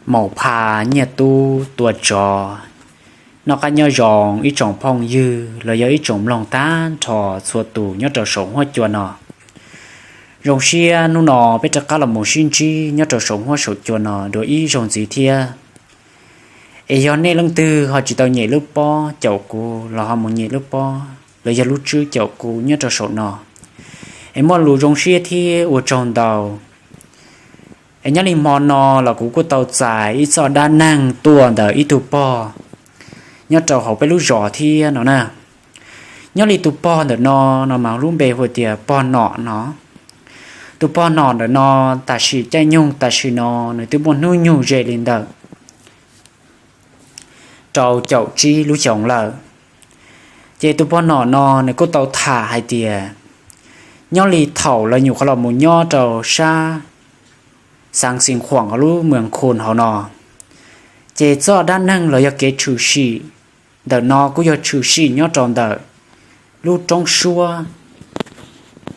Maum Pha nyiaj tub tua tsov. Noj qab nyob zoo ib tsoom phooj ywg los yog ib tsoom mloog tag nrho txhua tus nyob rau saum huab cua no. Zoo siab hnub no peb rov qab los mus sib ntsib nyob rau saum huab saum cua no dua ib zaug ntxiv thiab. Es yog nej leej twg ho tsis tau nyem lub pob caum kuv los ho mus nyem lub pob los yog lub tswb caum kuv nyob rau saum no, es muaj lus zoo siab thiab ua tsaug ntau. Es nyob li hmo no los kuv kuj tau txais ib txoj dab neeg tuaj ntawm ib tug pog nyob rau hauv peb lub zos thiab no na. Nyob li tus pog ntawm no, no mas lub npe hu tias pog Nom no. Tus pog Nom ntawm no tam sim caij nyoog tam sim no nws twb muaj hnub nyoog ze li ntawm rau caum tsib lub xyoos lawm. Ces tus pog Nom no nws kuj tau tham hais tias, nyob li thaum lawv nyuam qhuav los mus nyob rau sab Xav Xees Khuam hauv lub Mws Khun hauv no, ces txoj dab neeg los yog kev tshwm sim ntawm no kuj yog tshwm sim nyob rau ntawm lub roob suab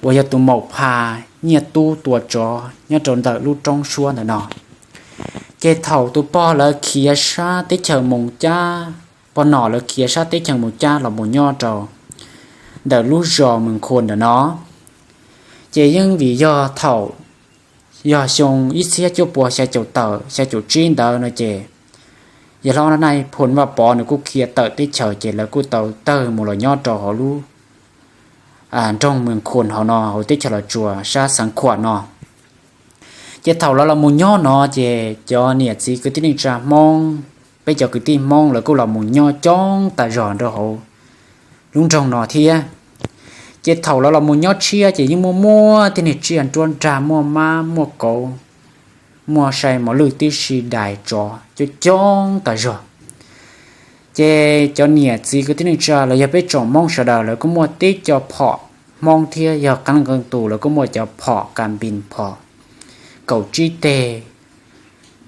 uas yog tus Maum Pha nyiaj tub tua tsov nyob rau ntawm lub roob suab ntawm no. Ces thaum tus pog lawv khiav sab teb chaws Moos Cab, pog Nom lawv khiav sab teb chaws Moos Cab los mus nyob rau ntawm lub zos Mws Khun ntawm no, ces yeej vim yog thaum yog xyoo ib txhiab cuaj pua xya caum tawm xya caum tsib ntawd no ces yawg hlob Nais Phoo Vaj Pov nws kuj khiav tawm teb chaws ces lawv kuj tau tawg mus los nyob rau hauv lub nroog Mws Khun hauv no hauv teb chaws Los Tsuas sab Xees Khuam no. Ces thaum lawv los mus nyob no ces cov niam txiv kwv tij neej tsa Hmoob, peb cov kwv tij Hmoob lawv kuj los mus nyob coob tas zog rau hauv lub nroog no thiab. Ces thaum lawv los mus nyob tshiab ces yeej muaj muaj tej niag tsiaj nruab nrag, muaj mab muaj kauv, muaj sai mos lwj tib si, dais tsov coob coob tas zog. Ces cov niam txiv kwv tij neej tsa los yog peb tsoom Hmoob sawv daws lawv kuj muaj tib co phom Hmoob thiab, yog qee leej qee tus lawv kuj muaj cov phom kas npis, phom kaum tsib teg,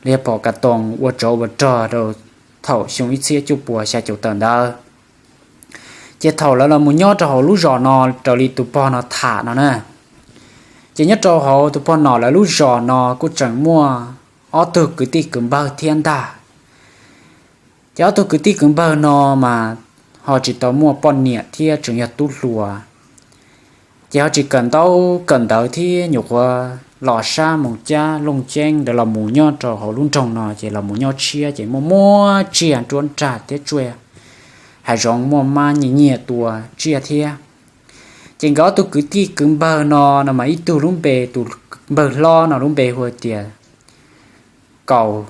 los yog phom kas toos ua tsov ua rog rau thaum xyoo ib txhiab cuaj pua xya caum tawm ntawd. Ces thaum lawv los mus nyob rau hauv lub zos no raws li tus pog no tham no na, ces nyob rau hauv tus pog Nom lawv lub zos no kuj tseem muaj ob tug kwv tij kwv npawg thiab ntag. Ces ob tug kwv tij kwv npawg no mas ho tsis tau muaj poj niam thiab tseem yog tub hluas. Ces ho tsis kawm ntaub kawm ntawv thiab nyuam qhuav los sab Moos Cab Looj Ceeb ntawd los mus nyob rau hauv lub nroog no ces los mus nyob tshiab ces muaj muaj tsiaj nruab nrag thiab tsiaj hav zoov, muaj mab nyiaj nyiaj tua tsiaj thiab. Ces nkawd ob tug kwv tij kwv npawg no, no mas ib tug lub npe, tus npawg hlob no lub npe hu tias Kaus,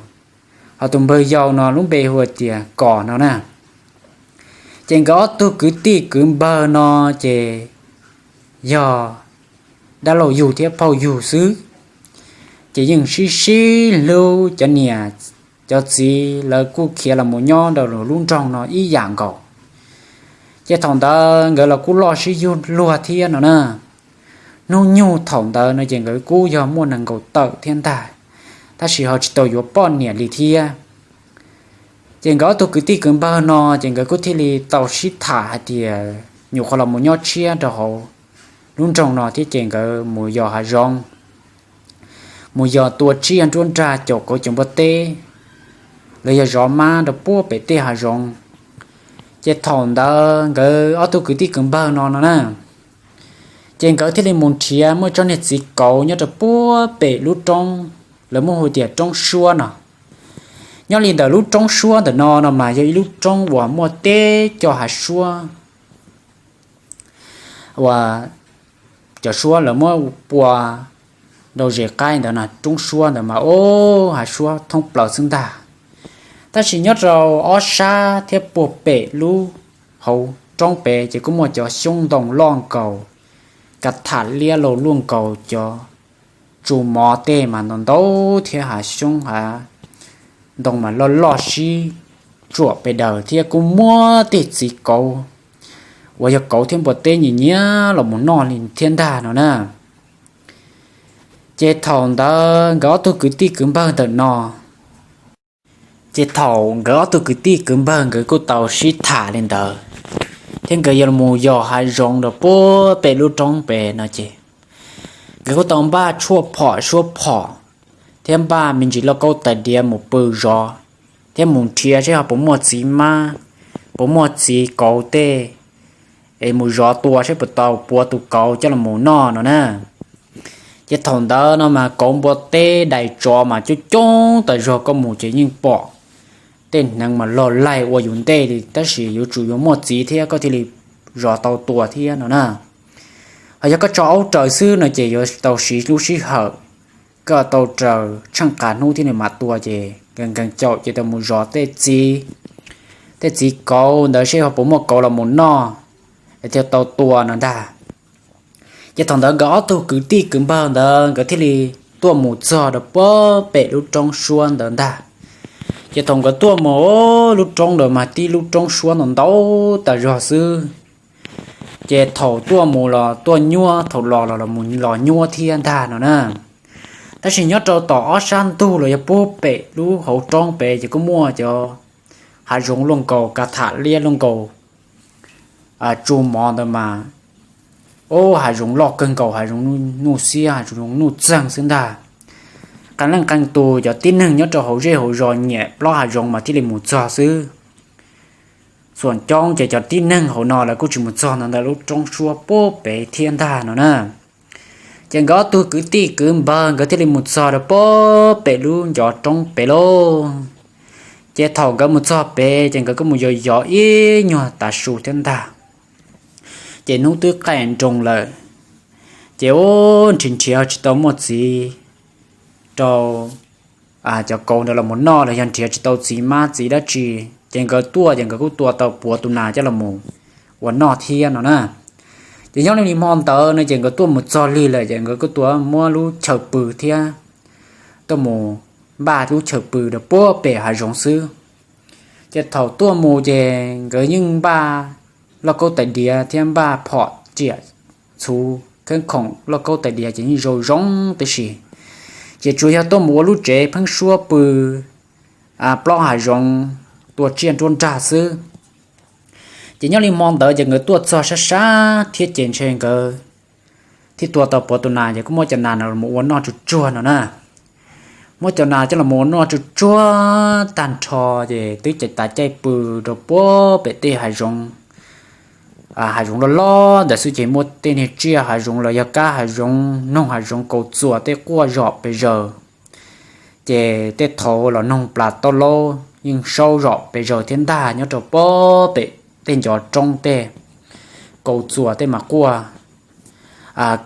ho tus npawg yau no lub npe hu tias Kos no na. Ces nkawd ob tug kwv tij kwv npawg no ces yog dab laug yug thiab phauj yug xwb. Ces yeej sib sib hlub, cov niam cov txiv lawv kuj khiav los mus nyob rau lub nroog no ib yam nkaus. Ces thaum ntawd nkawd los kuj loj sib yug luag thiab no na. Hnub nyoog thaum ntawd no ces nkawd kuj yog muaj nees nkaum tawm thiab ntag, tab sis ho tsis tau yuav poj niam li thiab. Ces nkawd ob tug kwv tij kwv npawg no ces nkawd kuj thiaj li tau sib tham hais tias nyuam qhuav los mus nyob tshiab rau hauv lub nroog no thiab ces nkawd mus yos hav zoov, mus yos tua tsiaj nruab nrag, caum kauv caum npua teb, los yog zov mab rau puag pem tej hav zoov. Ces thaum ntawd nkawd ob tug kwv tij kwv npawg no no na, ces nkawd thiaj li mus nrhiav muaj tsob niag txiv kauv nyob rau puag pem lub roob, lawv muab hu tias roob suab no. Nyob li ntawm lub roob suab ntawm no no mas yog ib lub roob uas muaj teb co hav suab uas cov suab lawv muab pua rau zes qaib ntawd no, roob suab ntawd mas ub, hav suab thoob plaws xwb ntag. Tab sis nyob rau ob sab thiab puag pem lub hauv roob pem ces kuj muaj cov xyoob ntoo loj nkaus, kav tham liab laus luaj nkaus, cov tsu mov tej mas ntau ntau thiab, hav xyoob hav ntoo mas loj loj sib tsuam pes daws thiab kuj muaj tej txiv kauv uas yog kauv thiab npua teb nyiam nyiam los mus noj li thiab ntag no na. Ces thaum ntawd nkawd ob tug kwv tij kwv npawg ntawm no, ces thaum nkawd ob tug kwv tij kwv npawg nkawd kuj tau sib tham li ntawd, thiab nkawd yuav mus yos hav zoov rau puag pem lub roob pem no ces nkawd kuj tau npaj tshuaj phom suab phom, thiab npaj me ntsis lauj kaub tais diav mus pw zov, thiab mus nrhiav seb ho puas muaj txiv mab, puas muaj txiv kauv tej, es mus zov tua seb puas tau puav tus kauv coj los mus noj no na. Ces thaum ntawd no mas kauv npua teb dais tsov mas coob coob tas zog, koj mus ces yeej pom tej hneev mas log laig ua yus ntej li, tab sis yuav tsum yuav muaj txiv thiab koj thiaj li zov tau tua thiab no na. Ho yog koj tso aub raws xwb no ces yuav tau siv lub sij hawm, koj tau raws tsheej qab hnub thiab nws mam tua, ces nkees nkees caum ces tau mus zov tej txiv kauv ntawd seb ho puas muaj kauv los mus noj, thiaj tau tua no ntag. Ces thaum ntawd nkawd ob tug kwv tij kwv npawg ntawd nkawd thiaj li tuaj mus txog rau puag pem lub roob suab ntawd ntag. Ces thaum nkawd tuaj mus, lub roob ntawd mas tib lub roob suab ntau ntau tas zog xwb. Ces thaum tuaj mus los tuaj nyuab, thaum los los los nyuab thiab ntag no na. Tab sis nyob rau tom ob sab ntug los yog puag pem lub hauv roob pem ces kuj muaj cov hav zoov luaj nkaus, kav tham liab luaj nkaus, tsu mov ntawd mas, o, hav zoov loj kawg nkaus, hav zoov nuj xiab, hav zoov nuj txeeg xwb ntag. Qee leej qee tus cov tib neeg nyob rau hauv zej hauv zos nyiam plob hav zoov mas thiaj li mus txog xwb. Xuam coob ces cov tib neeg hauv no lawv kuj tsis mus txog ntawm ntawm lub roob suab puag pem thiab ntag no na. Ces nkawd ob tug kwv tij kwv npawg nkawd thiaj li mus txog rau puag pem lub ncov roob pem lauj. Ces thaum nkawd mus txog pem ces nkawd kuj mus yos yos ib nyuag tav su thiab ntag. Ces hnub twb qaij nroos lawm, ces ua nrhiav nrhiav tsis tau muaj txiv rau cov kauv ntawd los mus noj los yog nrhiav tsis tau txiv mab txiv dab tsi, ces nkawd tuaj ces nkawd kuj tua tau puav tus nas coj los mus ua noj thiab no na. Ces nyob li hmo ntawd no ces nkawd tuaj mus txog lig lawm ces nkawd kuj tuaj muab lub chaw pw thiab tuaj mus npaj lub chaw pw rau puag pem hav zoov xwb. Ces thaum tuaj mus ces nkawd yeej npaj lauj kaub tais diav thiab npaj phom riam txhuv kheeb khoom lauj kaub tais diav ces yeej zoo zoo tib si. Ces tsuas yog tuaj mus ua lub tsev pheeb suab pw plaub hav zoov tua tsiaj nruab nrag xwb. Ces nyob li hmo ntawd ces nkawd tuaj txog sab sab thiab ces ntshe nkawd thiaj tua tau puav tus nas ces kuj muab cov nas no mus ua noj tsuag tsuag no na. Muab cov nas coj los mus ua noj tsuag tsuag tag nrho ces twb cev tav caij pw rau puag pem tej hav zoov, hav zoov loj loj ntawd xwb ces muaj tej niag tsiaj hav zoov los yog kab hav zoov, noog hav zoov, kaus txuas tej quaj zom pes zaws. Ces tej thaum los noog plas taub laub yeej saub zom pes zaws thiab ntag nyob rau puag pem tej ncov roob tej. Kaus txuas tej mas quaj,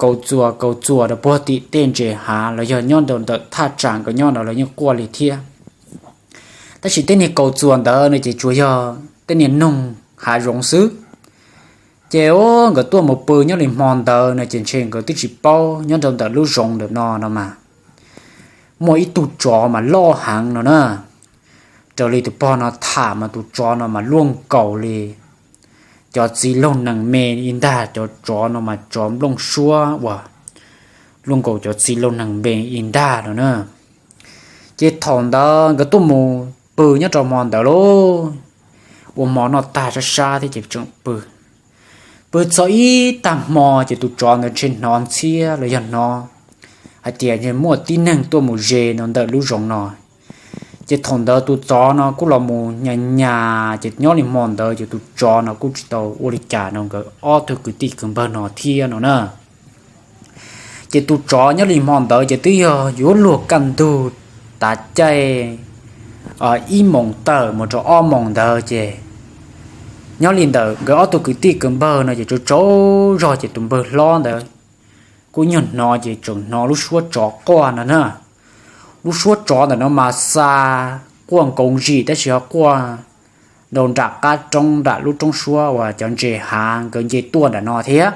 kaus txuas kaus txuas rau puag tim tej ntses hav los yog nyob rau ntawm thaj tsam nkawd nyob no los yeej quaj li thiab. Tab sis tej niag kaus txuas ntawd no ces tsuas yog tej niag noog hav zoov xwb. Ces nkawd tuaj mus pw nyob li hmo ntawd no ces ntshe nkawd twb tsis paub nyob rau ntawm lub zoov ntawm no no mas muaj ib tug tsov mas loj heev no na. Raws li tus pog no tham mas tus tsov no mas luaj nkaus li cov txiv laug nees me li ntag, cov tsov no mas tsov nplooj suab uas luaj nkaus cov txiv laug nees me li ntag no na. Ces thaum ntawd nkawd tuaj mus pw nyob rau hmo ntawd lauj, ua hmo noj tag sab sab thiab ces tseem pw. Pw txog ib tag hmo ces tus tsov ntawd ntshe hnov ntxhiab los yog hnov hais tias muaj tib neeg tuaj mus ze no ntawm lub zoov no. Ces thaum ntawd tus tsov no kuj los mus nyas nyas ces nyob li hmo ntawd ces tus tsov no kuj tsis tau ua li cas rau nkawd ob tug kwv tij kwv npawg no thiab no na. Ces tus tsov nyob li hmo ntawd ces twb yog yuav luag kaj ntug tav caij ib moos tawm mus rau ob moos ntawd ces nyob li ntawm nkawd ob tug kwv tij kwv npawg no ces tsaus tsaus zog ces tus npawg hlob ntawd kuj nyuag hnov ces tseem hnov lub suab tsov quaj no na. Lub suab tsov ntawm no mas xa quaj nkoos zim tab sis ho quaj rau nram qab roob nram lub roob suab uas cov ntses hav nkawd nce tuaj nram no thiab.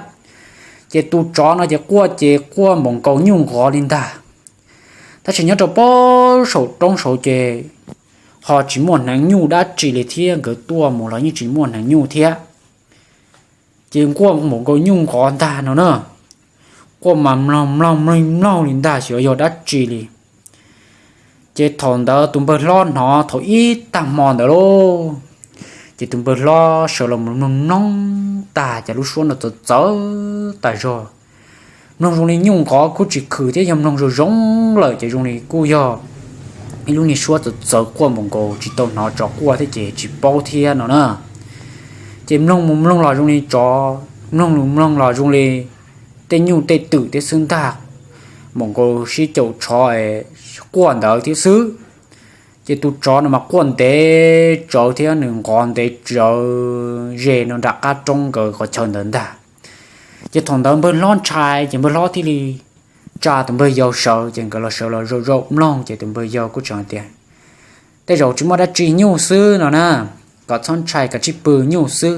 Ces tus tsov no ces quaj ces quaj npaum nkaus nyuj nqov li ntag. Tab sis nyob rau puag saum roob saud ces ho tsis muaj hneev nyuj dab tsi li thiab, nkawd tuaj mus los yeej tsis muaj hneev nyuj thiab. Ces quaj npaum nkaus nyuj nqov ntag no na. Quaj mas mloog mloog mloog mloog li ntag xyov yog dab tsi li. Ces thaum ntawd tus npawg hlob hnov thaum ib tag hmo ntawd lauj, ces tus npawg hlob sawv los mloog mloog tag ces lub suab no txawv txawv tas zog. mloog zoo li nyuj nqov kuj tsis khwm thiab, yog mloog zoo zoo lawm ces zoo li kuj yog ib lub niag suab txawv txawv quaj npaum nkaus tsis tau hnov tsov quaj thiab ces tsis paub thiab no na. Ces mloog mus mloog los zoo li tsov, mloog mus mloog los zoo li tej nyuj tej twm thiab xwb ntag, npaum nkaus sib caum tshov quaj ntawd thiab xwb. Ces tus tsov no mas quaj ntev tsawv thiab nws nqov ntev tsawv ze no nram qab roob nkawd qhov chaw ntawd ntag. Ces thaum ntawd npawg hlob ntshai ces npawg hlob thiaj li tsa tus npawg yau sawv, ces nkawd los sawv los zaum zaum mloog ces tus npawg yau kuj tseem hais tias, tej zaum tsis muaj dab tsi, nyuj xwb no na, kom txhob ntshai, kom tsij pw, nyuj xwb.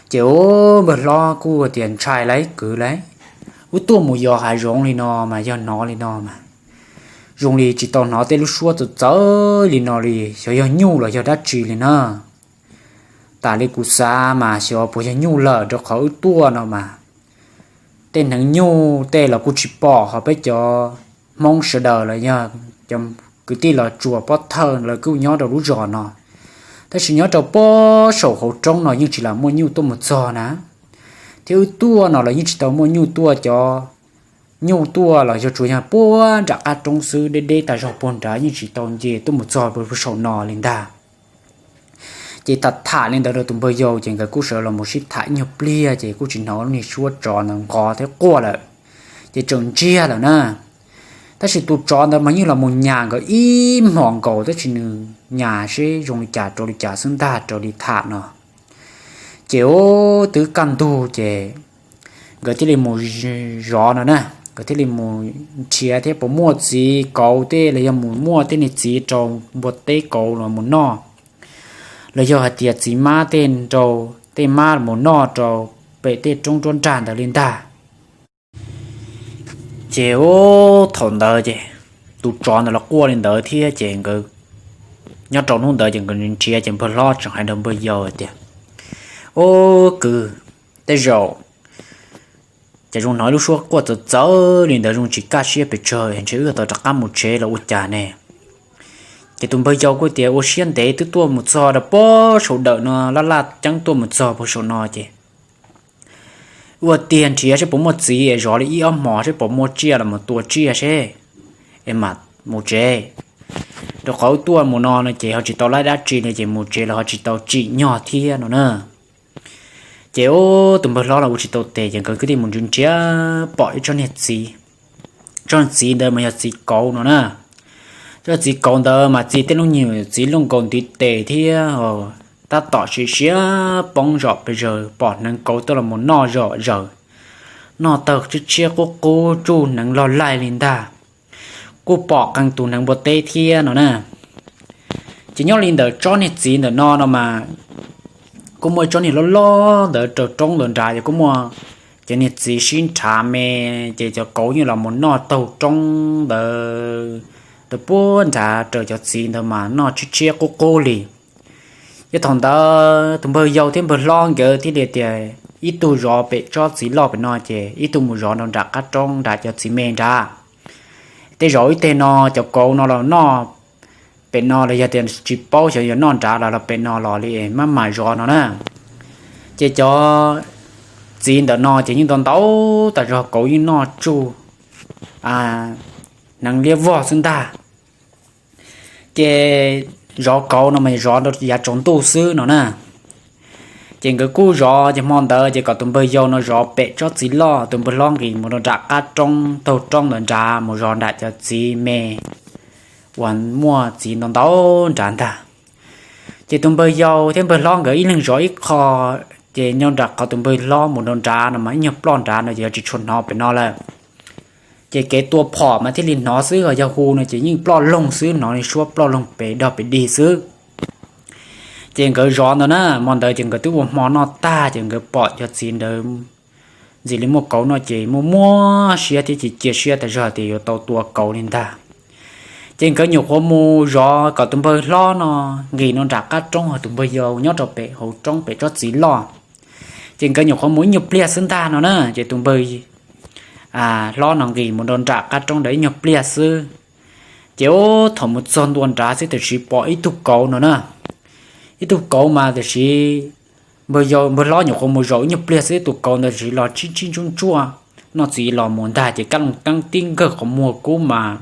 Ces ub npawg hlob kuj tias, ntshai lauj kwv lauj, wb tuaj mus yos hav zoov li no mas yog hnov li no mas zoo li tsis tau hnov tej lub suab txawv txawv li no li, xyov yog nyuj los yog dab tsi li na. Tas li kuv xav mas xyov puas yog nyuj lawm, rau qhov wb tuaj no mas tej hneev nyuj tej los kuj tsis pom, ho peb cov Hmoob sawv daws los yog cov kwv tij los tsuas pov thawj lawv kuj nyob rau lub zos no, tab sis nyob rau pob saum hauv roob no yeej tsis lam muaj nyuj tuaj mus txog na. Thiab wb tuaj no los yeej tsis tau muaj nyuj tuaj, cov nyuj tuaj los yog tsuas yog puag nram qab roob xwb, deb deb tas zog puag nrad, yeej tsis tau nce tuaj mus txog puag saum no li ntag. Ces tham tham li ntawd rau tus npawg yau ces nkawd kuj sawv los mus sib tham ib nyuag pliag ces kuj tsis hnov lub niag suab tsov ntawd nqov thiab quaj lawm, ces tseem ntsiag lawm na. Tab sis tus tsov ntawd mas yeej los mus nyas nkawd ib hmos nkaus, tab sis nws nyas seb zoo li cas rau li cas xwb ntag raws li tham no. Ces ub twb kaj ntug ces nkawd thiaj li mus zov no na, nkawd thiaj li mus nrhiav thiab puas muaj txiv kauv tej los yog mus muaj tej niag txiv rau npua teb kauv los mus noj, los yog hais tias txiv mab tej rau tej mab mus noj rau pem tej roob ruab nrag ntawd li ntag. Ces ub thaum ntawd ces tus tsov ntawd los quaj li ntawd thiab ces nkawd nyob rau hnub ntawd ces nkawd nrhiav ces npawg hlob tseem hais rau npawg yau tias, ub kwv, tej zaum ces zoo hnov lub suab quaj txawv txawv li ntawd zoo tsis kaj siab pes tsawg, ntshe wb tau rov qab mus tsev los ua cas ne. Ces tus npawg yau kuj tias, ua siab ntev twb tuaj mus txog rau pob saum dawm no, laj laj ceeb tuaj mus txog puag saum no ces ua tiag nrhiav seb puas muaj txiv es zov li ib ob hmos seb puas muaj tsiaj los mus tua tsiaj seb es mam mus tsev. Rau qhov wb tuaj mus no no ces ho tsis tau laib dab tsi li ces mus tsev los ho tsis tau tsim nyog thiab no na. Ces ub tus npawg hlob los ua tsis tau tes ces nkawd kwv tij mus nrhiav nrhiav pom ib tsob niag txiv. Tsob niag txiv ntawd mas yog txiv kauv no na. Tsob txiv kauv ntawd mas txi tej lub nyuag txiv luaj nkaus ntiv tes thiab tab tom siav siav poob zom pes zaws, pom hneev kauv tuaj los mus noj zom zaws, noj tawg tshiab tshiab qub qub, tsuj hneev log laig li ntag. Kuj pom qee tus hneev npua teb thiab no na. Ces nyob li ntawm tsob niag txiv ntawm no no mas kuj muaj ib tsob niag loj loj ntawd rau roob ntawd nrad, ces kuj muaj cov niag txiv sib nrhav me, ces cov kauv yeej los mus noj taug roob ntawd rau puag nrad, raws cov txiv ntawd mas noj tshiab tshiab qub qub li. Ces thaum ntawd tus npawg yau thiab npawg hlob nkawd thiaj li tias ib tug zov pem tsob txiv loj pem no ces ib tug mus zov rau nram qab roob nrad cov txiv me nrad. Tej zaum ib teg no cov kauv no los noj pem no los yog tias tsis paub xyov yuav noj nrad los los pem no los li maj mam zov no na. Ces cov txiv ntawm no ces yeej ntau ntau tas zog, kauv yeej noj tsuj hneev liab vog xwb ntag. Ces zov kauv no mas zov rau yav tsaus ntuj xwb no na. Ces nkawd kuj zov, ces hmo ntawd ces kom tus npawg yau no zov pem tsob txiv loj, tus npawg hlob nqis mus rau nram qab roob taug roob ntawd nrad mus zov nram cov txiv me uas muaj txiv ntau ntau nrad ntag. Ces tus npawg yau thiab npawg hlob nkawd ib leeg zov ib qho, ces nyob nram qhov tus npawg hlob mus rau nrad no mas ib nyuag ploj nrad no ces yuav tsis tshua hnov pem no lawm. Ces kev tua phom mas thiaj li hnov xwb, ho yog hu no ces yeej ploj loog xwb, hnov li suab ploj loog pes dog pes dig xwb. Ces nkawd zov ntawd na, hmo ntawd ces nkawd twb ua hmo noj tag ces nkawd pom cov txiv ntawd ntxim li muaj kauv noj ces muaj muaj siab thiab cia siab tas zog tias yuav tau tua kauv li ntag. Ces nkawd nyuam qhuav mus zov kom tus npawg hlob no nqis no nram qab roob, ho tus npawg yau nyob rau pem hauv roob pem tsob txiv loj. Ces nkawd nyuam qhuav mus ib nyuag pliag xwb ntag no na, ces tus npawg hlob no nqis mus rau nram qab roob ntawd ib nyuag pliag xwb. Ces ub thaum mus txog ntua nrad xwb tam sim pom ib tug kauv no na. Ib tug kauv mas tam sim npawg yau npawg hlob nyuam qhuav mus zaum ib nyuag pliag xwb, tus kauv ntawd tam sim los tsib tsib ntsuab ntsuab noj txiv los mus ntag ces Kab Looj Teeb tib nkawg qhov muag kub mas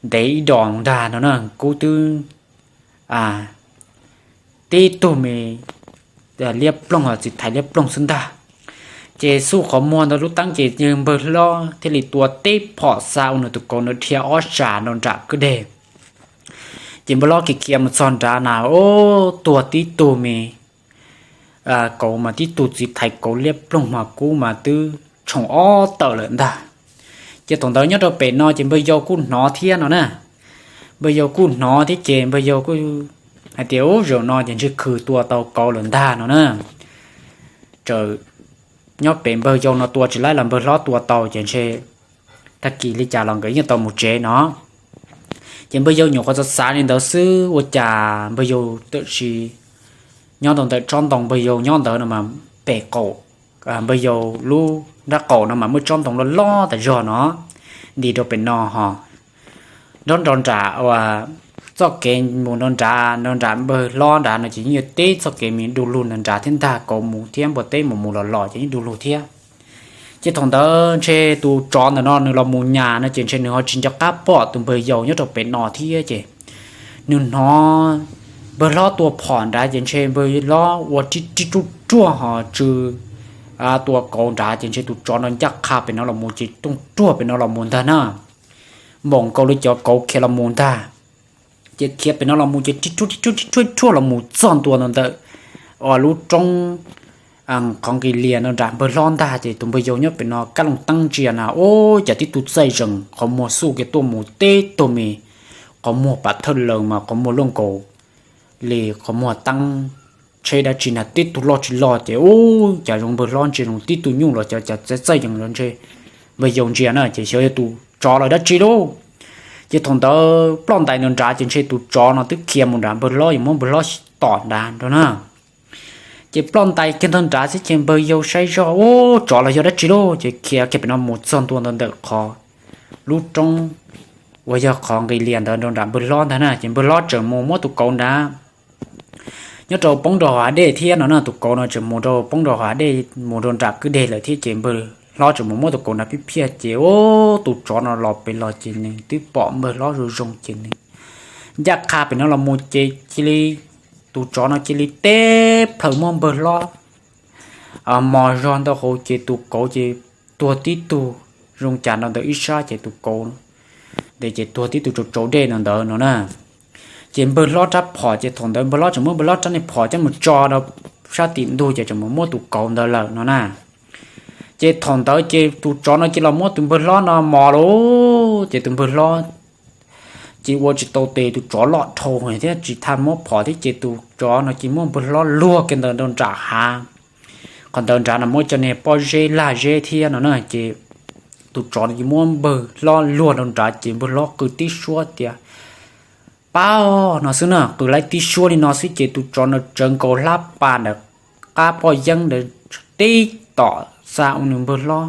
ntev ib dos ntag no na, kub twb tib tug me liab ploog, txiv thais liab ploog xwb ntag. Ces xuj qhov muag ntawd lub teeb ces yawg npawg hlob thiaj li tua teb phom xa ua nws tus kauv nws dhia ob sas nrog nram kwj deg. Ces npawg hlob khiav khiav mus txog nrad na, ub, tuag tib tug me kauv mas tib tug txiv thais kauv liab ploog mas kub mas twb tshoom ob tawm lawm ntag. Ces thaum ntawd nyob rau pem no ces npawg yau kuj hnov thiab no na. Npawg yau kuj hnov thiab ces npawg yau kuj hais tias, ub, zaum no ces ntshe khwv tua tau kauv lawm ntag no na. Txawm nyob pem npawg yau no tua tsis laib los npawg hlob tua tau ces ntshe tag kis li cas los nkawd yeej tau mus tsev no. Ces npawg yau nyuam qhuav xav xav li ntawd xwb ua cas npawg yau tam sim nyob rau ntawm tsob ntoo npawg yau nyob ntawd no mas pem qaum npawg yau lub nraub qaum no mas muaj tsob ntoo loj loj tas zog no nti rau pem no ho nrog nram txoj kev mus nrog nram npawg hlob nrad no ces yeej yuav teb txoj kev me du lug nrad thiab ntag, kauv mus thiab npua teb mus mus los los ces yeej du lug thiab. Ces thaum ntawd ntshe tus tsov ntawm no nws los mus nyas no ces ntshe nws ho tsis nco qab pom tus npawg yau nyob rau pem no thiab ces nws hnov npawg hlob tua phom nrad ces ntshe npawg hlob ua rib rib ruaj ruaj ho tsw tua kauv nrad ces ntshe tus tsov no ncaj qha pem no los mus ces tooj ruaj pem no los mus ntag na. Npaum nkaus li cov kauv khiav los mus ntag. Ces khiav pem no los mus ces rib ruaj rib ruaj rib ruaj los mus txog ntua ntawm ntawm lub roob qhov nqis lias no nram npawg hlob ntag ces tus npawg yau nyob pem no Kab Looj Teeb ntsia na, ub, cas tib tug txaij zees qhov muag xuj kiag tuaj mus tib tug me qhov muag pam thawj laws mas qhov muag luaj nkaus li qhov muag teeb tsheb dab tsi na, tib tug loj tsis loj ces ub, cas zoo npawg hlob ntsia zoo tib tug nyuj los cov cas txaij txaij yees los ntshe npawg yau ntsia na ces xyov yog tus tsov los dab tsi lauj. Ces thaum ntawd ploj ntais nrad ces ntshe tus tsov no twb khiav mus nrad npawg hlob yuav muab npawg hlob tom nrad nrog na. Ces ploj ntais kiag ntawd nrad xwb ces npawg yau saib zoj, ub, tsov los yog dab tsi lauj, ces khiav kiag pem no mus txog ntua ntawm qhov lub roob uas yog qhov nqis lias ntawd rau nram npawg hlob ntag na ces npawg hlob tseem mus muab tus kauv nrad nyob rau poob rau hav dej thiab no na, tus kauv no tseem mus rau poob rau hav dej mus rau nram kwj deg lawm thiab ces npawg hlob tseem mus muab tus kauv nrad phiaj phiaj ces ub, tus tsov no los pem los ces nws twb pom npawg hlob zoo zoo ces nws ncaj qha pem no los mus ces cia li tus tsov no cia li teb plhaws muab npawg hlob mos zog ntau hauv ces tus kauv ces tuag tib tug zoo cas no ntawm ib sab ces tus kauv ntawd ces tuag tib tug tsaus tsaus dej no ntawd no na. Ces npawg hlob rab phom ces thaum ntawd npawg hlob tseem muab npawg hlob rab niag phom coj mus tso rau sab tim ntug ces tseem mus muab tus kauv ntawd lawm no na. Ces thaum ntawd ces tus tsov no cia los muab tus npawg hlob no mos lauj, ces tus npawg hlob ces ua tsis tau tes, tus tsov loj dhau thiab tsis tha muab phom thiab ces tus tsov no ces muab npawg hlob luag kiag ntawd rau nram hav. Qhov ntawd nrad no muaj cov niag pob zeb lag zeb thiab no na, ces tus tsov no ces muab npawg hlob luag rau nrad ces npawg hlob qw tib suab tias, pab, no xwb na, qw laib tib suab li no xwb ces tus tsov no tsawv nkaus hlab pas ntawm qab pob yeeb ntawd tib tom xa ua nws npawg hlob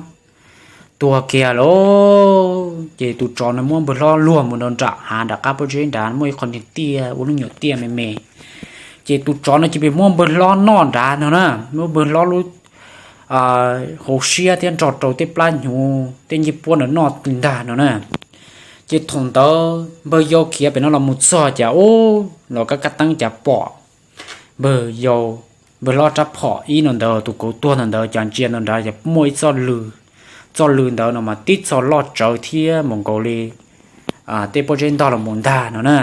tuag kiag lauj. Ces tus tsov no muab npawg hlob luag mus rau nram hav nram qab pob zeb nrad muaj ib qho niag tiaj ua lub nyuam tiaj me me. Ces tus tsov no cia li muab npawg hlob noj nrad no na, muab npawg hlob lub hauv siab thiab nrog rau tej plab hnyuv tej ncej puab ntawd noj ntag no na. Ces thaum ntawd npawg yau khiav pem no los mus txog cas ub, los kab kab teeb cas pom npawg yau, npawg hlob rab phom ib no ntawd tus kauv tuag ntawd ntawd cas ntsia ntawd nrad cas muaj ib txoj lw, txoj lw ntawd no mas tib txoj loj tsawv thiab mus nkaus li tej pob zeb ntog los mus ntag no na.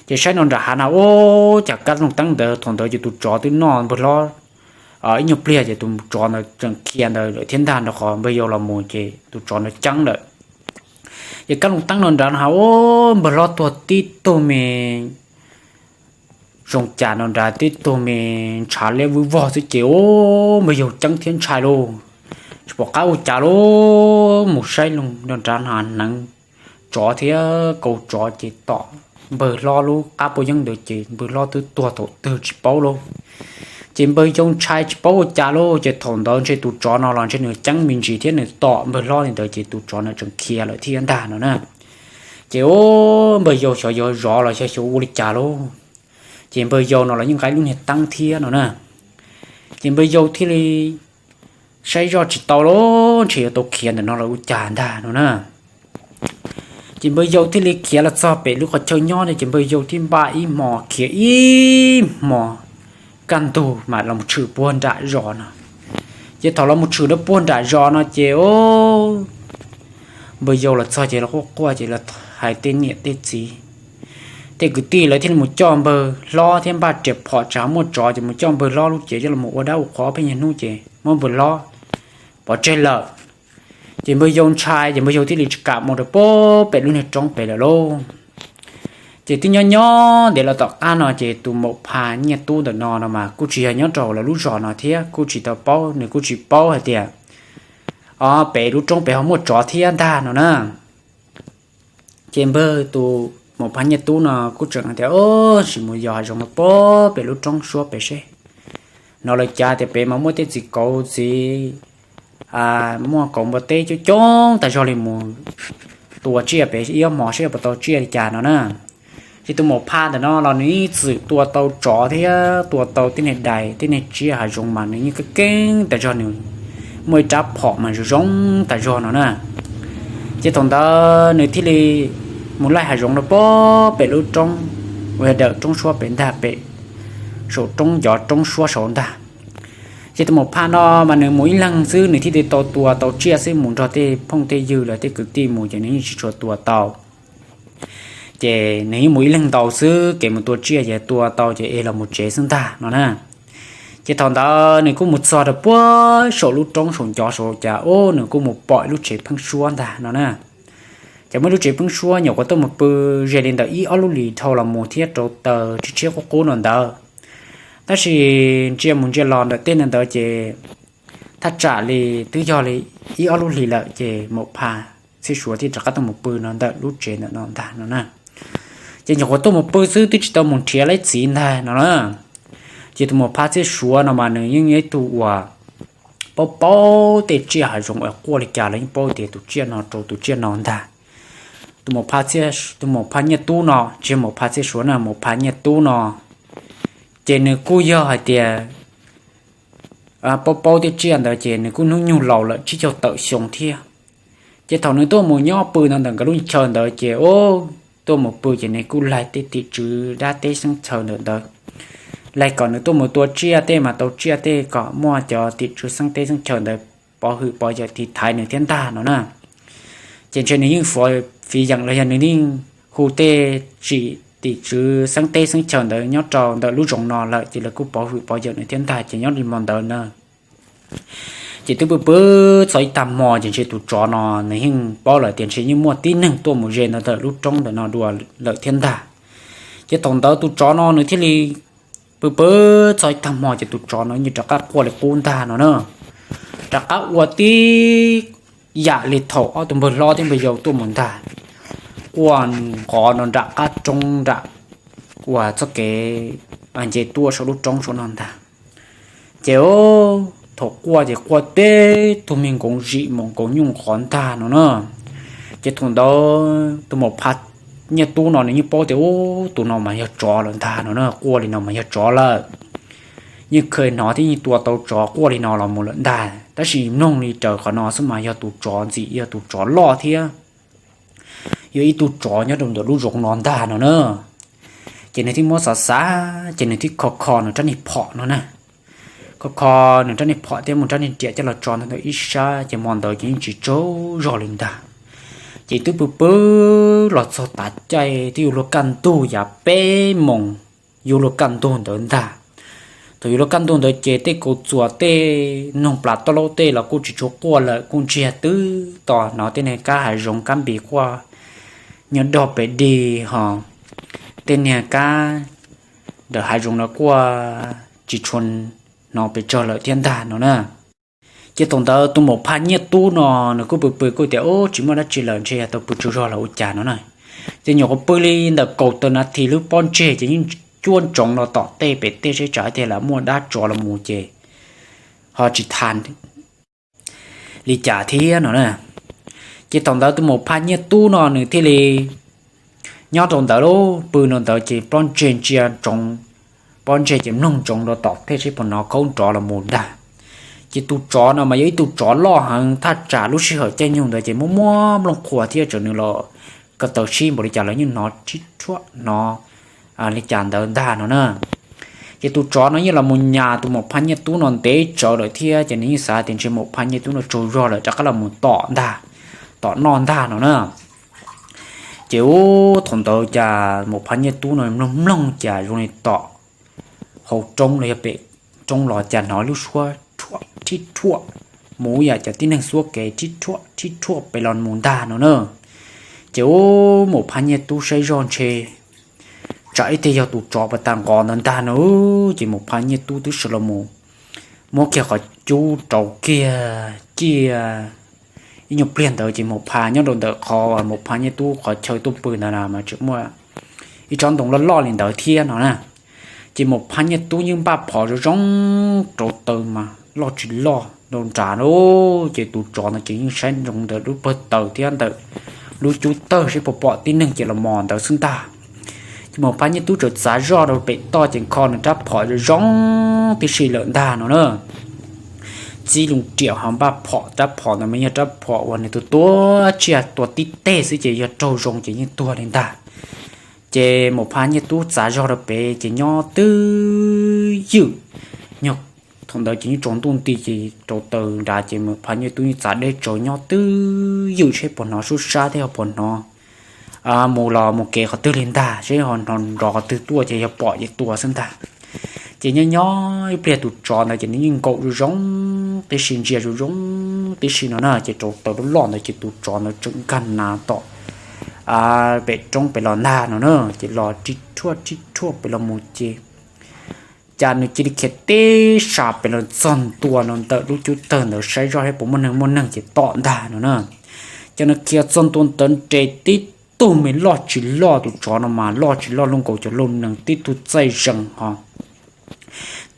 Ces saib no nram hav na, ub, cas kab looj teeb ntawd thaum ntawd ces tus tsov twb noj npawg hlob ib nyuag pliag ces tus tsov ntawd tseem khiav ntawd lawm thiab ntag, rau qhov npawg yau los mus ces tus tsov ntawd ceeb lawm. Ces kab looj teeb no nrad no ha, ub, npawg hlob tuag tib tug me zoo cas no nrad tib tug me ntshav liab vwj vog xwb ces ub, npawg yau ceeb thiab ntshai lauj, tsis pom qab ua cas lauj, mus saib loo nrad no hneev tsov thiab kaus tsov ces tom npawg hlob lub qab pob yeeb ntawd ces npawg hlob twb tuag thaum twg tsis paub lauj. Ces npawg yau ntshai tsis paub ua cas lauj, ces thaum ntawd ntshe tus tsov no los ntshe nws ceeb me ntsis thiab nws tom npawg hlob li ntawd ces tus tsov no tseem khiav lawm thiab ntag no na. Ces ub, npawg yau xyov yuav zov los xyov xyov ua li cas lauj. Ces npawg yau no los yeej nqa ib lub niag teeb thiab no na. Ces npawg yau thiaj li saib zoj tsis tau lawm, ntshe yuav tau khiav ntawm no los ua cas ntag no na. Ces npawg yau thiaj li khiav los txog pem lub qhov chaw nyob no ces npawg yau thiaj npaj ib hmos khiav ib hmos kaj ntug mam los tshwm puag nram zos no. Ces thaum los mus tshwm rau puag nram zos no ces npawg yau los txog ces los quaj quaj ces los hais tej niam tej txiv, tej kwv tij lawv thiaj li mus coj npawg hlob thiab npaj riam phom tsam muaj tsov ces mus coj npawg hlob lub cev coj los ua dab ua qhua pheej yog hnub ces muab npawg hlob pov tseg lawm. Ces npawg yau ntshai ces npawg yau thiaj li tsis kam mus rau pem lub niag roob pem lawm lauj. Ces twb nyob nyob ntev los tom qab no ces tus maum pha Nyiaj Tub ntawm no no mas kuj tsis yog nyob rau lawv lub zos no thiab kuj tsis tau paub, nws kuj tsis paub hais tias o pem lub roob pem ho muaj tsov thiab ntag no na. Ces npawg tus maum pha Nyiaj Tub no kuj tseem hais tias, o, sim mus yos hav zoov no pem lub roob suab pem seb. No lawv cav tias pem mas muaj tej txiv kauv txiv, muaj kauv npua teb coob coob tas zog li, mus tua tsiaj pem ib ob hmos seb puas tau tsiaj li cas no na. Ces tus maum pha ntawm no los nws yeej txwm tua tau tsov thiab tua tau tej niag dais tej niag tsiaj hav zoov mas nws yeej keeb keeb tas zog, nws muaj ib rab phom mas zoo zoo tas zog no na. Ces thaum ntawd nws thiaj li mus laij hav zoov rau pem lub roob uas yog dawm roob suab pem ntag, pem saum roob ncov roob suab saud ntag. Ces tus maum pha no mas nws mus ib leeg xwb nws thiaj li tau tua tau tsiaj xwb, mus nrog tej phooj tej ywg los tej kwv tij mus ces nws yeej tsis tshua tua tau. Ces nws yeej mus ib leeg ntau xwb, kev mus tua tsiaj ces tua tau ces es los mus tsev xwb ntag no na. Ces thaum ntawd nws kuj mus txog rau puag saum lub roob saum ncov saud cas ub nws kuj mus pom ib lub tsev pheeb suab ntag no na. Ces muaj ib lub tsev pheeb suab nyuam qhuav tuaj mus pw ze li ntawm ib ob lub hlis dhau los mus thiab rau taws tshiab tshiab qub qub no ntawd. Tab sis ntsia mus ntsia los ntawm tej no ntawd ces thaj tsam li twb yog li ib ob lub hlis lawm ces maum pha Txhiaj Suav thiaj rov qab tuaj mus pw no ntawm lub tsev ntawm no ntag no na. Ces nyuam qhuav tuaj mus pw xwb twb tsis tau mus nrhiav lawv txiv ntag no na. Ces tus maum pha Txhiaj Suav no mas nws yeej yog ib tug uas paub paub tej tsiaj hav zoov uas quaj li cas los yeej paub tias tus tsiaj no rau tus tsiaj no ntag. Tus maum pha, tus maum pha Nyiaj Tub no, tsis yog maum pha Txhiaj Suav na, maum pha Nyiaj Tub no ces nws kuj yog hais tias paub paub tej tsiaj ntawd ces nws kuj hnub nyoog laus lawm tsib caug tawm xyoo thiab. Ces thaum nws tuaj mus nyob pw no ntawm nkawd lub chaw ntawd ces tuaj mus pw ces nws kuj laig tej tim tswv dab teb xeeb chaw ntawm ntawd, laig kom nws tuaj mus tua tsiaj tej mas tau tsiaj tej kom muaj cov tim tswv xeeb teb xeeb chaw ntawd pov hwm pov yawm tiv thaiv nws thiab ntag no na. Ces ntshe nws yeej fiv yeem los yog nws yeej hu tej tsim tim tswv xeeb teb xeeb chaw ntawd nyob rau ntawm lub zoov no lawm ces lawv kuj pov hwm pov yawm nws thiab ntag ces nyob li mo ntawd na. Ces twb pw pw txog ib tag hmo ces ntshe tus tsov no nws yeej paub lawm tias ntshe yeej muaj tib neeg tuaj mus ze ntawm lub roob ntawm no dua lawm thiab ntag. Ces thaum ntawd tus tsov no nws thiaj li pw pw txog ib tag hmo ces tus tsov no yeej rov qab quaj li qub ntag no na. Rov qab ua tib yam li thaum ob tug npawg hlob thiab npawg yau tuaj mus ntag, quaj nqov no nram qab roob nram uas txoj kev nce tuaj saum lub roob saum no ntag. Ces thaum quaj ces quaj teb tug me nkoos zim mus nkaus nyuj qhov ntag no na. Ces thaum ntawd tus maum pha Nyiaj Tub no nws yeej paub tias ub tus no mas yog tsov lawm ntag no na, quaj li no mas yog tsov lawm. Yeej kheev hnov thiab yeej tua tau tsov quaj li no los mus lawm ntag, tab sis mloog li raws qhov no xwb mas yog tus tsov ntxim yog tus tsov loj thiab yog ib tug tsov nyob rau ntawm lub zoov no ntag no na. Ces nws thiaj muab xav xav ces nws thiaj kho kho nws rab niag phom no na. Kho kho nws rab niag phom thiab mus rab niag riam coj los tso ntawm ib sab ces hmo ntawd ces yeej tsis tsaug zog li ntag. Ces twb pw pw los txog tav caij twb yuav luag kaj ntug yav peb moos, yuav luag kaj ntug ntawd ntag. Thaum yuav luag kaj ntug ntawd ces tej kaus txuas tej noog plas toj laub tej los kuj tsis tshua quaj lawm, kuj ntsiag twb to hnov tej niag kab hav zoov kab npis quaj nyob dog pes dig ho tej niag kab ntawm hav zoov no kuj tsis tshua hnov pes tsawg lawm thiab ntag no na. Ces thaum ntawd tus maum pha Nyiaj Tub no nws kuj pw pw kuj tias ub tsis muaj dab tsi lawm ntshe yog tau pw tsaug zog los ua cas no na. Ces nyuam qhuav pw li ntawm kaum tawm nas this lub pob ntseg ces yeej cuab ntsoov los tom tej pem tej seb tsam tias lam muaj dab tsov los mus ces ho tsis tas li cas thiab no na. Ces thaum ntawd tus maum pha Nyiaj Tub no nws thiaj li nyob rau ntawd lub pw rau ntawd ces pob ntseg ntsia ntsoov, pob ntseg ces mloog ntsoov rau tom tej seb puas hnov khaub nrov los mus ntag. Ces tus tsov no mas yog ib tug tsov loj heev, thaj tsam lub sij hawm caij nyoog ntawd ces muaj muaj nplooj qhuav thiab, txawm nws los ko taw sib npaum li cas los yeej hnov rhib rhuaj, hnov li cas ntawd ntag no na. Ces tus tsov no yeej los mus nyas tus Maum Phaj Nyiaj Tub no ntev tsawv lawm thiab, ces nws yeej xav tias ntshe Maum Phaj Nyiaj Tub no tsaug zog lawm rov qab los mus tom ntag, tom noj ntag no na. Ces ub, thaum ntawd cas Maum Phaj Nyiaj Tub no mloog mloog cas zoo li tom hauv roob los yog pem roob los cas hnov lub suab rhuaj rhib rhuaj, mus ib yam cov tib neeg xuab kev rhib rhuaj rhib rhuaj pem los mus ntag no na. Ces ub, Maum Phaj Nyiaj Tub saib zoj ntshe tsam ib teg yog tus tsov pas tas nqos ntawd ntag no. Ces Maum Phaj Nyiaj Tub twb sawv los mus muab kiag qhov cub rau kiag ciaj. Ib nyuag pliag ntawd ces Maum Phaj nyob rau ntawm qhov Maum Phaj Nyiaj Tub qhov chaw tuaj pw ntawd na mas tseem muaj ib tsob ntoo loj loj li ntawd thiab no na. Ces Maum Phaj Nyiaj Tub yeej npaj phom zoo zoo rau taw mas loj tsis loj rau nrad no. Ces tus tsov no ces yeej saib ntsoov ntawm lub pawg taws thiab ntawm lub cub tawg seb puas pom tib neeg ces los mos ntawd xwb ntag. Ces Maum Phaj Nyiaj Tub txawm txav zoj rau pem toj ces kho nws rab phom zoo zoo tib si lawm ntag no na. Txib loo riam ho npaj phom, rab phom ntawd mas yog rab phom uas nws tua tua tsiaj tua tib teg xwb ces yog raug zoo ces yeej tuag li ntag. Ces Maum Phaj Nyiaj Tub txav zog rau pem ces nyob twj ywm. Thaum ntawd ces yeej tsaus ntuj nti ces rau taws nrad ces Maum Phaj Nyiaj Tub yeej txav deb tsawv nyob twj ywm seb puas hnov suab sab thiab ho puas hnov mus los mus kev qhov twg li ntag, seb ho hnov nrov qhov twg tuaj ces yog pom ces tua xwb ntag. Ces nyob nyob ib pliag tus tsov ntawd ces nws yeej nkaum zoo zoo tib si, ntsia zoo zoo tib si no na, ces rau taws loj loj ntawd ces tus tsov ntawd tseem nkag nas tom pem roob pem los ntag no na. Ces los rhib rhuaj rhib rhuaj pem los mus ces cas nws cia li khiav tib sa pem los txog ntua no ntawm lub cub tawg ntawd saib zoj seb puas muaj neeg, muaj neeg ces tom ntag no na. Ces nws khiav txog ntua ntawd nres tib tug me loj tsis loj, tus tsov no mas loj tsis loj luaj nkaus cov loj nees, tib tug txaij zees ho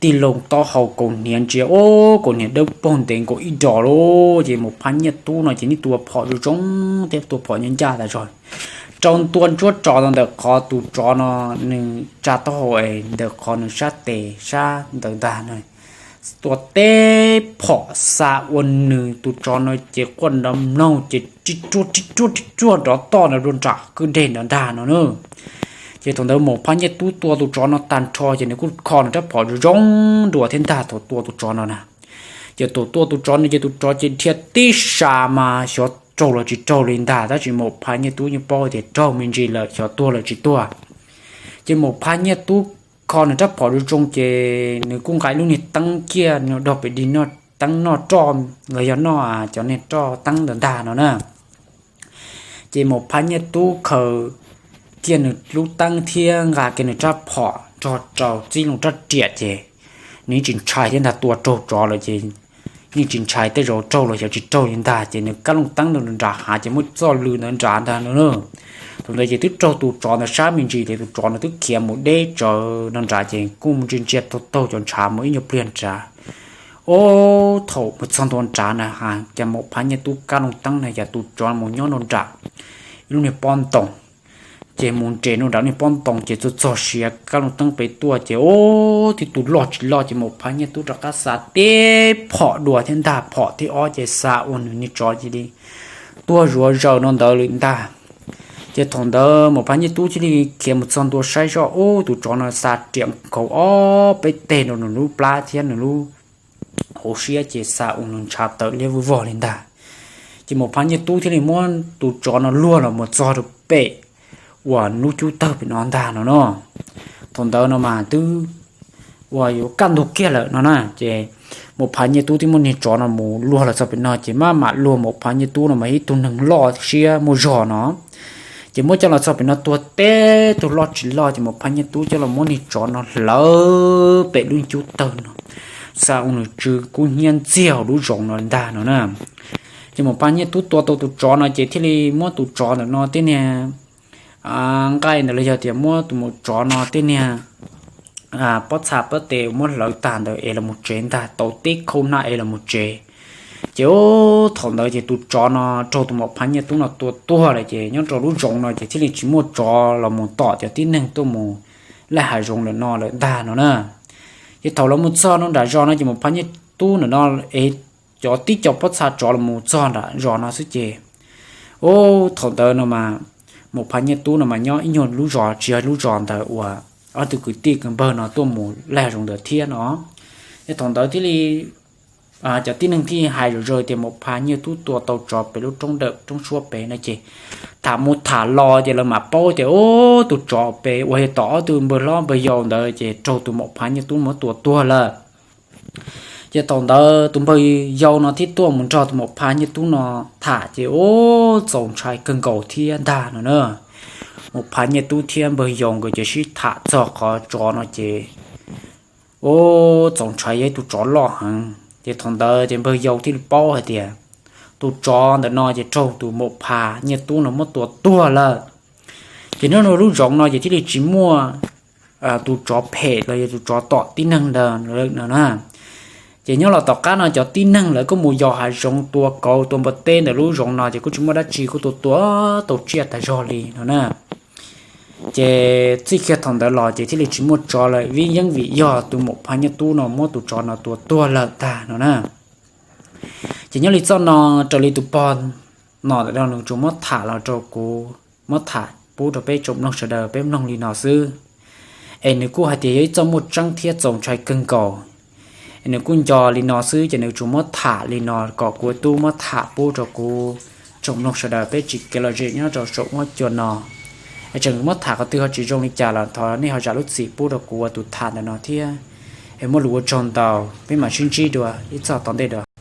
tig loo taub hau kaus hniav ntsia, o, kaus hniav dawb paug ntev nkaus ib dos lawm. Ces Maum Phaj Nyiaj Tub no ces nws tua phom zoo zoo thiab tua phom ncaj ncaj tas zog rau ntua ntsuab tso ntawm qhov tus tsov no nws tsa taub hau es ntawm qhov nws sab tes sab ntawd ntag no. Tua teb phom xa ua nws tus tsov no ces quaj nrov mloog ces rib ruaj rib ruaj rib ruaj nrov toj nrov dua nram kwj deg nrov ntag no na. Ces thaum ntawd Maum Phaj Nyiaj Tub tua tus tsov no tag nrho ces nws kuj kho nws rab phom zoo zoo dua thiab ntag thaum tua tus tsov no na. Ces thaum tua tus tsov no ces tus tsov ces dhia tib sa mas xyov raug los tsis raug li ntag, tab sis Maum Phaj Nyiaj Tub yeej paub tias raug me ntsis lawm, xyov tuag lawm tsis tuag. Ces Maum Phaj Nyiaj Tub kho nws rab phom zoo zoo ces nws kuj nqa lub niag teeb ciaj nws dog pem dig noj teeb noj roj los yog noj cov niag roj teeb ntawd ntag no na. Ces Maum Phaj Nyiaj Tub khaws kiag nws lub teeb thiab nqa kiag nws rab phom nrog rau txib loo rab riam ces nws yeej tsis ntshai thiab ntag, tua raug tsov lawm ces yeej tsis ntshai tej zaum raug los xyov tsis raug li ntag. Ces nws kab loo teeb nram hav ces muaj txoj lw ntawd nrad ntag no na. Thaum ntawd ces twb raug tus tsov ntawd sab me ntsis ces tus tsov no twb khiav mus deb tsawv no nrad ces kuj mus ntsia ntsia taug taug cov ntshav mus ib nyuag pliag nrad. Ob, thaum mus txog ntua nrad na ha, cas Maum Phaj Nyiaj Tub kab loo teeb na cas tus tsov mus nyob nram ib lub niag pob ntoo. Ces mus nres nram niag pob ntoo ces txog txog siav kab loo teeb pem tuaj ces ob, tib tug loj tsis loj ces Maum Phaj Nyiaj Tub rov qab xa tib phom dua thiab ntag, phom thib ob ces xa ua nws niag tsov cia li tuag zuav zaws no ntawd lawm ntag. Ces thaum ntawd Maum Phaj Nyiaj Tub thiaj li khiav mus txog ntua saib zoj, ub, tus tsov no xa riam nkaus ob peb teg rau nws lub plab thiab nws lub hauv siab ces xa ua nws ntshav tawm liab vog vog li ntag. Ces Maum Phaj Nyiaj Tub thiaj li muab tus tsov no luag los mus txog rau pem uas lub cub tawg pem no ntag no no. Thaum ntawd no mas twb uas yuav kaj ntug kiag lawm no na, ces Maum Phaj Nyiaj Tub twb muab niag tsov no mus luag los txog pem no ces maj mam luag, Maum Phaj Nyiaj Tub no mas ib tug neeg loj siab muaj zog no. Ces muab coj los txog pem no tuag teb tug loj tsis loj ces Maum Phaj Nyiaj Tub coj los muab niag tsov no hlawv pem lub cub tawg no, xa ua nws tsw kub hnyiab ntxiag hauv lub zoov no ntag no na. Ces Maum Phaj Nyiaj Tub tua tau tus tsov no ces thiaj li muab tus tsov ntawm no tej niag nqaij ntawd los yog tias muab tus maum tsov no tej niag pob txha pob tes uas muab hlawv tag ntawd es los mus tsev ntag, tau teb khau hnab es los mus tsev. Ces ub, thaum ntawd ces tus tsov no raug tus Maum Phaj Nyiaj Tub no tua tuag lawm ces nyob rau lub zoov no ces thiaj li tsis muaj tsov los mus tom cov tib neeg tuaj mus laij hav zoov lawm no lawm ntag no na. Ces thaum los mus txog no nram zos no ces Maum Phaj Nyiaj tub ntawm no es cov tib co pob txha tsov los mus txog nram zos no xwb ces, ub, thaum ntawd no mas Maum Pha Nyiaj Tub no mas nyob ib nyuag lub zos tsis yog lub zos ntawd uas ob tug kwv tij kwv npawg no tuaj mus laij zoov ntawd thiab no. Es thaum ntawd thiaj li cov tib neeg thiaj hais zom zaws tias Maum Pha Nyiaj Tub tua tau tsov pem lub roob dawm roob suab pem no ces tham mus tham los ces lawv mam paub tias ub, tus tsov pem uas yog tom ob tug npawg hlob npawg yau ntawd ces raug tus Maum Pha Nyiaj Tub muab tua tuag lawm. Ces thaum ntawd tus npawg yau no thiaj tuaj mus nrog tus Maum Pha Nyiaj Tub no tham ces ub, txaus ntshai kawg nkaus thiab ntag no na. Maum Pha Nyiaj Tub thiab npawg yau nkawd ces sib tham txog qhov tsov no ces ub, txaus ntshai, yog ib tug tsov loj heev. Ces thaum ntawd ces npawg yau thiaj li paub hais tias tus tsov ntawm no ces raug tus Maum Pha Nyiaj Tub no muab tua tuag lawm. Ces nyob rau lub zoov no ces thiaj li tsis muaj tus tsov phem los yog tus tsov tom tib neeg ntawd no na. Ces nyob los tom qab no cov tib neeg lawv kuj mus yos hav zoov tua kauv tua npua teb ntawm lub zoov no ces kuj tsis muaj dab tsi, kuj tua tua tau tsiaj tas zog li no na. Ces txij kiag thaum ntawd los ces thiaj li tsis muaj tsov lawm, vim yeeb vim yog tus Maum Pha Nyiaj Tub no muab tus tsov no tua tuag lawm tag no na. Ces nyob li txoj no raws li tus pog no ntawm no nws tsuas muab tham los rau kuv, muab tham pub rau peb tsoom mloog sawv daws peb mloog li no xwb. Es nws kuj hais tias yog ib txoj muaj tseeb thiab txaus ntshai kawg nkaus. Es nws kuj nco li no xwb ces nws tsuas muab tham li no kom kuv tub muab tham pub rau kuv tsoom mloog sawv daws peb tsis kev lom zem nyob rau saum huab cua no. Es tseem muab tham qhov twg ho tsis zoo li cas los thov nej ho zam lub txim pub rau kuv ua tus tham ntawm no thiab. Es muaj lus ua tsaug ntau, peb mam sib ntsib dua ib txoj tom ntej dua.